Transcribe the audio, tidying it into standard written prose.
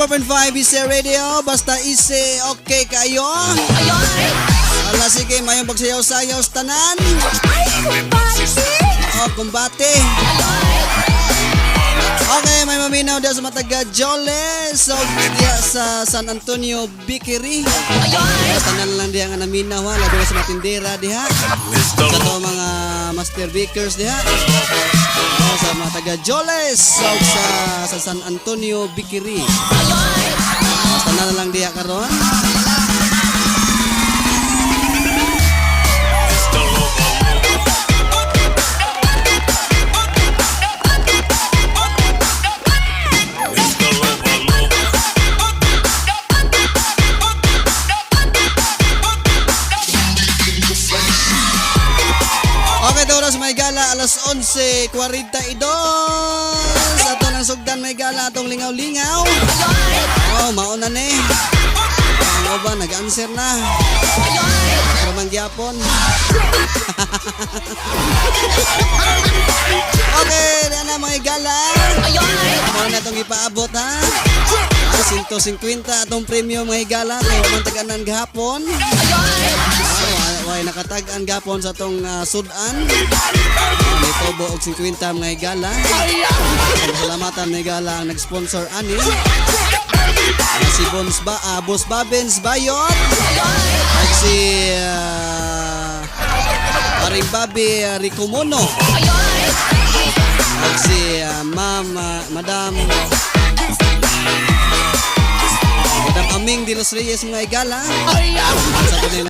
104.5 Easy Radio. Basta easy, okay kayo. Ala, sige, mayong pagsayaw-sayaw sa tanan. Oh, kumbate. Okay, may maminaw diya sa mataga Jole. So, diya sa San Antonio Bakery. Tanan lang diya nga naminaw ha. Labi na sa matindera diha. Sa to mga master bakers diha. Oh, sa mga taga Joles. So, sa San Antonio Bakery. Oh, tanan lang diha karon. Okay, ito oras may gala, alas 11:42. Ato ng sugdan may gala, atong lingaw-lingaw. Oh, mauna ni. Ang uban, nag-answer na. Pero man gyapon. Okay, yan na mga gala. Mauna na itong ipaabot ha. 150 atong premium mga higala. Kaya man tag-anan gahapon. Way nakatag-an gapon sa atong sudan. May tubo og 50 mga higala. Salamatan mga higala ang nag-sponsor ani. Si Boss ba Boss Babens Bayot. At si Paring Bobby Ricomono. At si Ma'am Madam Madam Aming de los Reyes mga higala. Sa tunay.